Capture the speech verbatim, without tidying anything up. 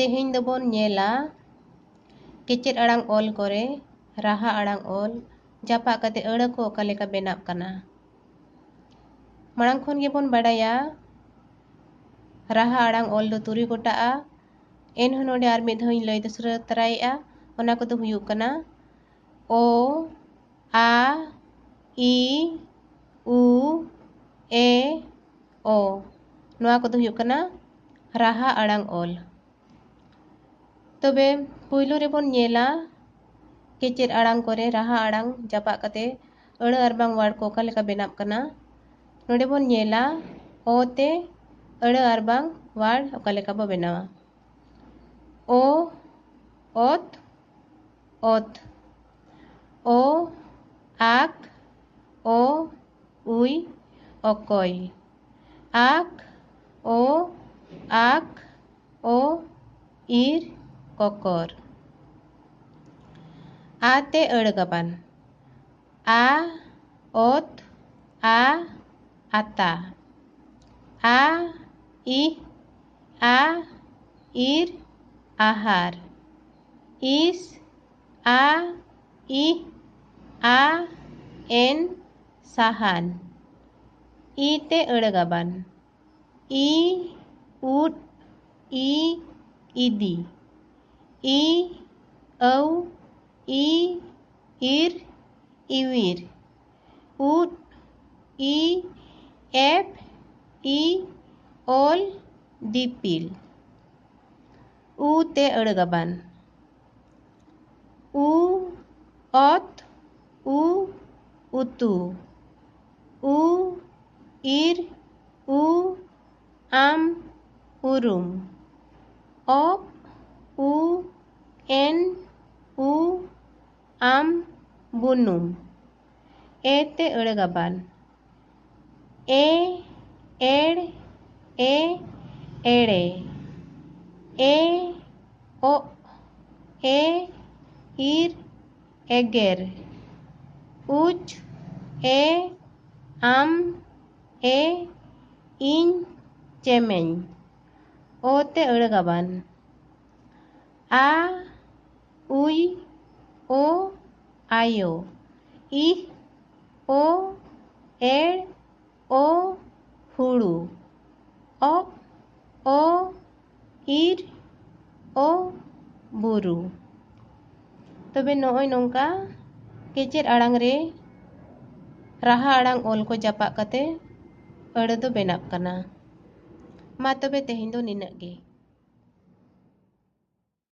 ᱛᱮᱦᱮᱧ ᱫᱚᱵᱚᱱ ᱧᱮᱞᱟ ᱠᱮᱪᱮᱫ ᱟᱲᱟᱝ ᱚᱞ ᱠᱚᱨᱮ ᱨᱟᱦᱟ ᱟᱲᱟᱝ ᱚᱞ ᱡᱟᱯᱟᱜ ᱠᱟᱛᱮ ᱟᱹᱲᱟᱹ ᱠᱚ ᱚᱠᱟ ᱞᱮᱠᱟ ᱵᱮᱱᱟᱜ ᱠᱟᱱᱟ᱾ ᱢᱟᱲᱟᱝ ᱠᱷᱚᱱ ᱜᱮᱵᱚᱱ ᱵᱟᱰᱟᱭᱟ ᱨᱟᱦᱟ ᱟᱲᱟᱝ ᱚᱞ ᱫᱚ ᱛᱩᱨᱩᱭ ᱜᱚᱴᱟᱜᱼᱟ᱾ ᱮᱱᱦᱚᱸ ᱱᱚᱰᱮ ᱟᱨ ᱢᱤᱫ ᱫᱷᱟᱣ ᱤᱧ ᱞᱟᱹᱭ ᱫᱚᱥᱨᱟᱹ ᱛᱟᱨᱟᱭᱮᱫᱼᱟ᱾ ᱚᱱᱟ ᱠᱚᱫᱚ ᱦᱩᱭᱩᱜ ᱠᱟᱱᱟ ᱚ, ᱟ, ᱤ, ᱩ, ᱮ, ᱚ᱾ ᱱᱚᱣᱟ ᱠᱚᱫᱚ ᱦᱩᱭᱩᱜ ᱠᱟᱱᱟ ᱨᱟᱦᱟ ᱟᱲᱟᱝ ᱚᱞ᱾ ᱛᱚᱵᱮ ᱯᱩᱭᱞᱩ ᱨᱮᱵᱚᱱ ᱧᱮᱞᱟ ᱠᱮᱪᱮᱫ ᱟᱲᱟᱝ ᱠᱚᱨᱮ ᱨᱟᱦᱟ ᱟᱲᱟᱝ ᱡᱟᱯᱟᱜ ᱠᱟᱛᱮ ᱟᱹᱲᱟᱹ ᱟᱨ ᱵᱟᱝ ᱣᱟᱲ ᱠᱚ ᱚᱠᱟ ᱞᱮᱠᱟ ᱵᱮᱱᱟᱜ ᱠᱟᱱᱟ᱾ ᱱᱚᱰᱮ ᱵᱚᱱ ᱧᱮᱞᱟ ᱚ ᱛᱮ ᱟᱹᱲᱟᱹ ᱟᱨ ᱵᱟᱝ ᱣᱟᱲ ᱚᱠᱟ ᱞᱮᱠᱟ ᱵᱚ ᱵᱮᱱᱟᱣᱟ᱾ ᱚ, ᱚᱛ, ᱚᱛ᱾ ᱚ, ᱟᱠ, ᱚ, ᱩᱭ, ᱚᱠᱚᱭ᱾ ᱟᱠ, ᱚ, ᱟᱠ, ᱚ, ᱤᱨ, ᱠᱚᱠᱚᱨ᱾ ᱟ ᱛᱮ ᱟᱹᱲᱟᱹ ᱜᱟᱵᱟᱱ᱾ ᱟ, ᱚᱛ, ᱟ, ᱟᱛᱟ᱾ ᱟ, ᱤᱦ, ᱟ, ᱤᱨ, ᱟᱦᱟᱨ᱾ ᱤᱥ, ᱟ, ᱤᱦ, ᱟ, ᱮᱱ, ᱥᱟᱦᱟᱱ᱾ ᱤ ᱛᱮ ᱟᱹᱲᱟᱹ ᱜᱟᱵᱟᱱ᱾ ᱤ, ᱩᱫ, ᱤ, ᱤᱫᱤ᱾ ᱤ, ᱟᱹᱣ, ᱤ, ᱤᱨ, ᱤᱣᱤᱨ᱾ ᱩᱫ, ᱤ, ᱮᱯ, ᱤ, ᱚᱞ, ᱫᱤᱯᱤᱞ᱾ ᱩ ᱛᱮ ᱟᱹᱲᱟᱹ ᱜᱟᱵᱟᱱ᱾ ᱩ, ᱚᱛ, ᱩ, ᱩᱛᱩ᱾ ᱩ, ᱤᱨ, ᱩ, ᱟᱢ, ᱩᱨᱩᱢ᱾ ᱚᱯ, ᱩ, ᱮᱱ, ᱩ, ᱟᱢ, ᱵᱩᱱᱩᱢ᱾ ᱮ ᱛᱮ ᱟᱹᱲᱟᱹ ᱜᱟᱵᱟᱱ᱾ ᱮ, ᱮᱲ, ᱮ, ᱮᱲᱮ᱾ ᱮ, ᱚᱜ, ᱮ, ᱤᱨ, ᱮᱜᱮᱨ᱾ ᱩᱪ, ᱮ, ᱟᱢ, ᱮ, ᱤᱧ, ᱪᱮᱢᱮᱧ᱾ ᱚ ᱛᱮ ᱟᱹᱲᱟᱹ ᱜᱟᱵᱟᱱ᱾ ᱟ, ᱩᱭ, ᱳ, ᱟᱭᱳ᱾ ᱤᱦ, ᱳ, ᱮᱲ, ᱳ, ᱦᱩᱲᱩ᱾ ᱚᱜ, ᱳ, ᱤᱨ, ᱳ, ᱵᱩᱨᱩ᱾ ᱛᱚᱵᱮ ᱱᱚᱜᱼᱚᱭ ᱱᱚᱝᱠᱟ ᱠᱮᱪᱮᱫ ᱟᱲᱟᱝ ᱨᱮ ᱨᱟᱦᱟ ᱟᱲᱟᱝ ᱚᱞ ᱠᱚ ᱡᱟᱯᱟᱜ ᱠᱟᱛᱮ ᱟᱹᱲᱟᱹ ᱫᱚ ᱵᱮᱱᱟᱜ ᱠᱟᱱᱟ᱾ ᱢᱟ ᱛᱚᱵᱮ ᱛᱮᱦᱮᱧ ᱫᱚ ᱱᱤᱱᱟᱹᱜ ᱜᱮ᱾